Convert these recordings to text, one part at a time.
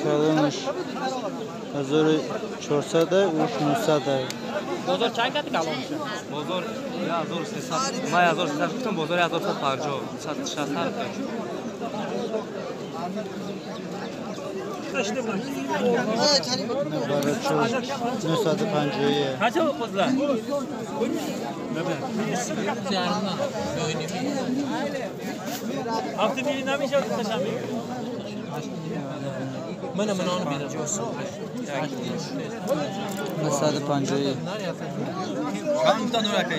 Калонаш 1400, уш 900. Бозор чанд кати калон мешавад? Бозор 1300. Ман 1300 гуфтам, бозор 1150, 160. Барачо 950. Қанча қозлар? Ҳафт миллион намешавад ташам. Ман он берам. 950. Чанд та нурака ё?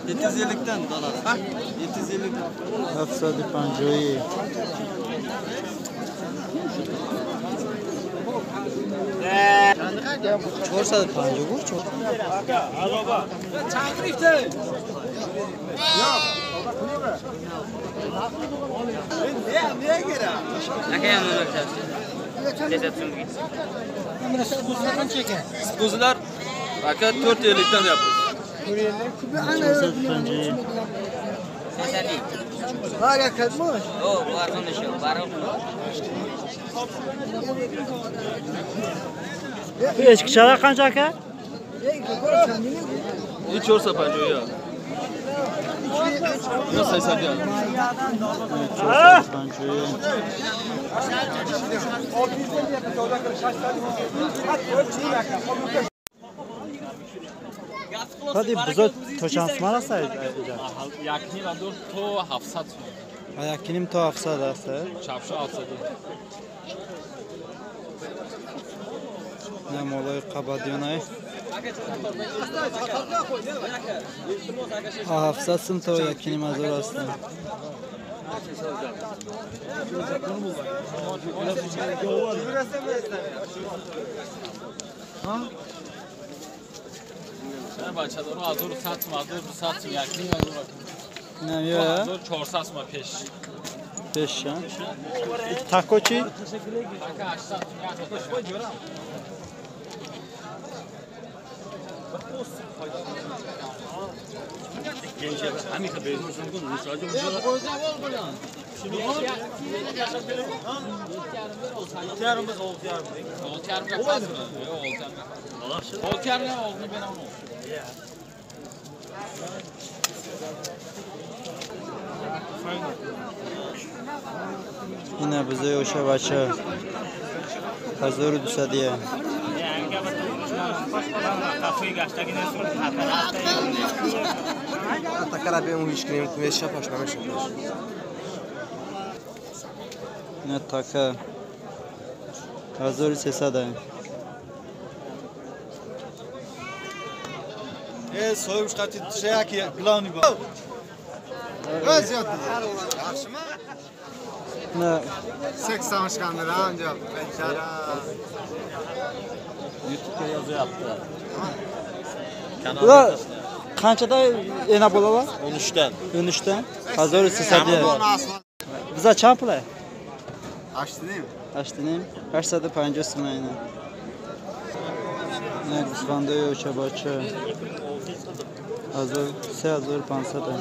750-дан доллар. 750. 750. 450 гуфт. Чанд гирифте? Qo'zilar aka 450-dan deyapmiz. 450. Bu echkichalar qancha aka? 450 ya. Yo 80 ya. 450. Hadi buzo то чанд суман аст? Якним андор то 700 суман. Якним то 700 аст? Чапша 700. Не молои қабадёнай. 700 сум то 1.5 ҳазор аст. Бачадоро 1100 сум, 1200 сум, 1.5 ҳазор. Не, ё 1400 сум пеш. Пеш, а? Тако чӣ? Така 800 сум. Ина бузои оша бача 1200. Ина така 1300. На YouTube'da yozyapti. Ular qanchada ena bolalar? 13'dan. 13'dan. 1300. Biza чанд пул? 8.5. 8.5. 850 сум ина. На гӯсфандои оча бача 3500.